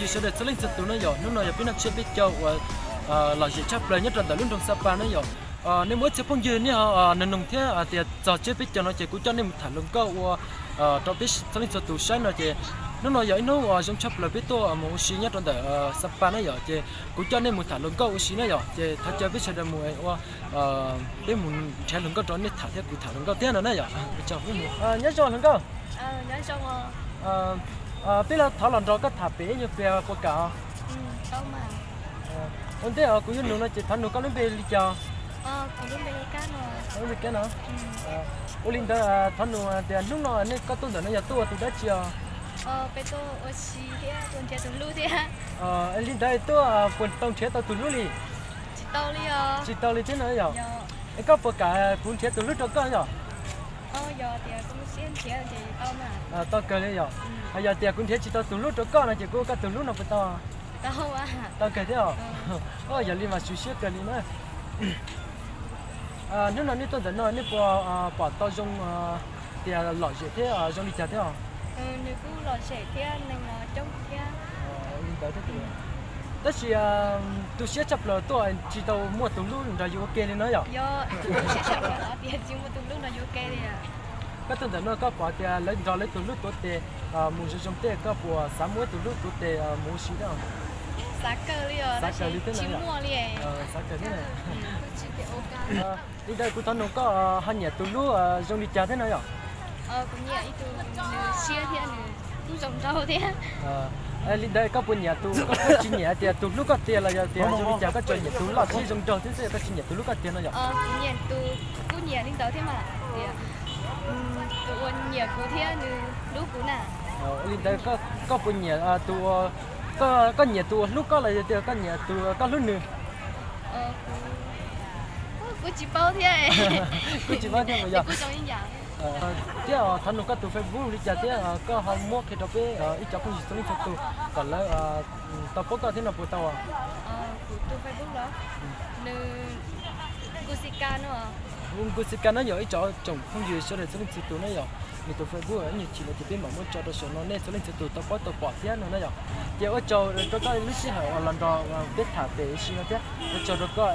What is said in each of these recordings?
Sawv daws txhua leej txhua tus na yom, hnub no yog peb noj tsiab peb caug uas lom zem tshaj plaws nyob rau ntawm lub nroog Xab Pas na yom. Nej muaj ib txhia phooj ywg nej ho nug thiab tias txog tsiab peb caug no ces kuv coj nej mus tham hluas nkauj ua rau peb txhua leej txhua tus saib no ces hnub no yog ib hnub uas zoo tshaj plaws peb tuaj mus ua si nyob rau ntawm Xab Pas na yom, ces kuv coj nej mus tham hluas nkauj ua si na yom, ces thov caw peb sawv daws mus ua peb mus nrhiav hluas nkauj rau nej tham thiab kuv tham hluas nkauj thiab no na yom. Nyob zoo hluas nkauj. Peb los thov los nrog koj tham pem ib nyuag pliag puas kam? Ua ntej kuv yuav nug no ces thov nug koj lub npe li cas? Lub npe no. Ua li ntawd thov nug tias hnub no nej koj tuaj ntawm no yog tuaj ua tus dab tsi os? Li ntawd tuaj puas tau nrhiav tau tus hlub li? Tsis tau li thiab no yom? Es koj puas kam kuv nrhiav tus hlub rau koj yom? Tau kawg li yom? Yog tias kuv nrhiav tsis tau tus hlub rau koj no ces kuv ua koj tus hlub no puas tau? Tau kawg thiab os. Yog li mas zoo siab kawg li na. Hnub no nej tuaj ntawm no nej puas pom tau zoo tias lom zem thiab zoo li cas thiab os? Li ntawd thiab. Tab sis tu siab tshaj plaws tuaj tsis tau muaj tus hlub nrog yus ua ke li no yom? Koj tuaj ntawm no koj pom tias lawv nrog lawv tus hlub tuav tes mus zoo zoo tej, koj puas xav muaj ib tus hlub tuav tes mus ua si thiab? Xav kawg li thiab. Xav kawg li thiab. Li ntawd kuv thov nug koj ho nyiam tus hlub zoo li cas thiab no yom? Li ntawd koj puas nyiam tus, koj tsis nyiam tias tus hlub koj tiag los yog tias zoo li cas koj tsuas nyiam tus loj siab zoo nraug thiab xwb, koj tsis nyiam tus hlub koj tiag no yom? Kuv nyiam tus, kuv nyiam li ntawd thiab mas, tus uas nyiam kuv thiab nws hlub kuv na. Li ntawd koj puas nyiam tus, koj nyiam tus uas hlub koj los yog tias koj nyiam tus koj hlub nws? Kuv tsis paub thiab. Kuv tsis paub thiab mas yog. Thiab thov nug koj tus Facebook li cas thiab koj ho muab qhia rau peb ib cov phooj ywg txhua leej txhua tus kom lawv tau paub koj thiab no puas tau? Kuv tus Facebook los, nws Nkuxika no. Nkuxika no yog ib cov tsoom phooj ywg sawv daws txhua leej txhua tus na yom. Nws tus Facebook ib nyuag chim no ces peb mam muab tso rau saum no nej txhua leej txhua tus tau paub tau pom thiab no na yom. Ces ua tsaug rau koj lub sij hawm uas los nrog peb tham pem si no thiab ua tsaug rau koj.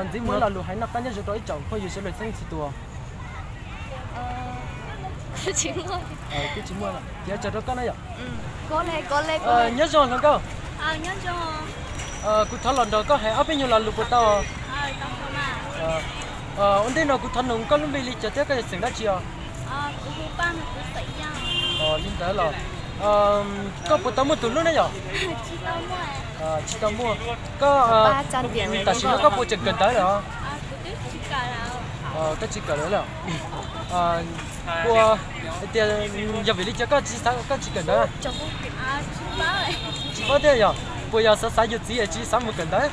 Ntxiv muaj lo lus hais noj qab nyob zoo rau ib tsoom phooj ywg sawv daws txhua leej txhua tus. Kuj tsis muaj, ces ua tsaug rau koj na yom. Nyob zoo hluas nkauj. Kuv thov los nrog koj hais ob peb nyuag lo lus puas tau? Ua ntej no kuv thov nug koj lub npe li cas thiab koj yog xeem dab tsi os? Li ntawd los koj puas tau muaj tus hlub na yom? Tsis tau muaj. Koj tam sim no koj puas tseem kawm ntawv lawm? Koj tsis kawm lawm. Puas hais tias yog vim li cas koj tsis, koj tsis kawm ntawv? Tsis paub thiab yog? Puas yog xav xav yuav txiv es tsis xav mus kawm ntawv?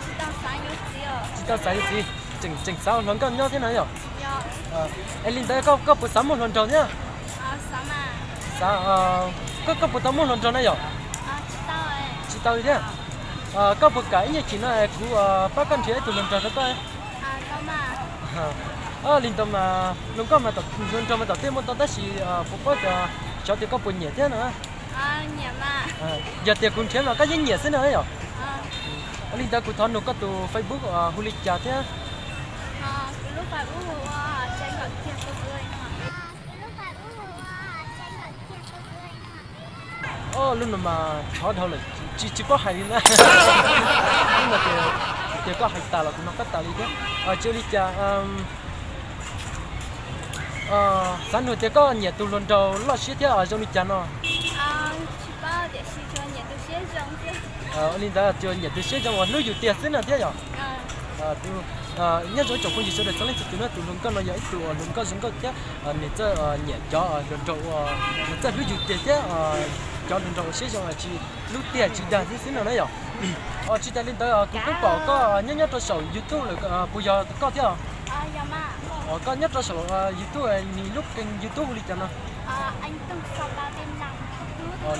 Tsis tau xav yuav txiv, tseem xav ua hluas nkauj nyob thiab na yom? Es li ntawd koj puas xav muaj hluas nraug thiab? Koj puas tau muaj hluas nraug na yom? Tsis tau li thiab. Koj puas kam ib nyuag chim no kuv pab koj nrhiav ib tug hluas nraug rau koj? Li ntawd mas hluas nkauj, hluas nraug mas tom tej muaj tau tab sis puas paub tias xyov tias koj puas nyiam thiab na? Yog tias kuv nrhiav mas koj yeej nyiam xwb na yom? Li ntawd kuv thov nug koj tus Facebook hu li cas thiab? Lub no mas thov dhau lawm, tsis, tsis paub hais li na. Tias koj hais tas los kuv nug koj tas li thiab. Tsis ua li cas. Xav nug tias koj nyiam tus hluas nraug loj siab thiab zoo li cas no? Li ntawd tsuas nyiam tus siab zoo uas hlub yus tiag xwb no thiab yom? Nyob zoo ib tsoom phooj ywg sawv daws txhua leej txhua tus na, tus hluas nkauj no yog ib tug uas hluas nkauj zoo nkauj thiab nws txawj nyiam cov hluas nraug uas nws txawj hlub yus tiag thiab cov hluas nraug uas siab zoo tsis hlub tiag tsis dag thiab xwb no na yom. Tsis tas li ntawd kuv twb pom koj nyob nyob rau saum YouTube lawm, puas yog koj thiab? Koj nyob rau saum YouTube nws lub kênh YouTube hu li cas no?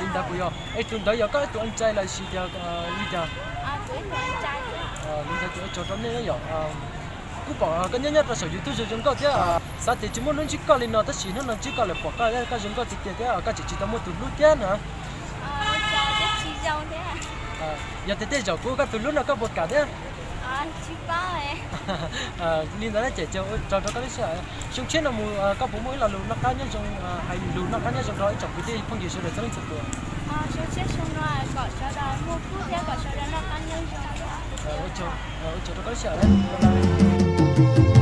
Li ntawd puas yog es tus ntawd yog koj ib tug ntxhais los sis tias li cas? Li ntawd ces ua tsaug rau nej yom. Kuv pom koj nyob nyob rau saum YouTube zoo zoo nkauj thiab, xav tias tsis muaj hnub ntsib koj li no tab sis hnub no ntsib koj lawm pom koj, koj zoo nkauj tiag tiag thiab koj tseem tsis tau muaj tus hlub thiab na. Yog tias tej zaum kuv ua koj tus hlub no koj puas kam thiab? Li ntawd ces tsaug rau koj lub sij hawm. Xyoo tshiab no mus koj puas muaj ib lo lus noj qab nyob zoo hais lus noj qab nyob zoo rau ib tsoom kwv tij phooj ywg sawv daws txhua leej txhua tus? Ua tsaug rau koj lub sij hawm.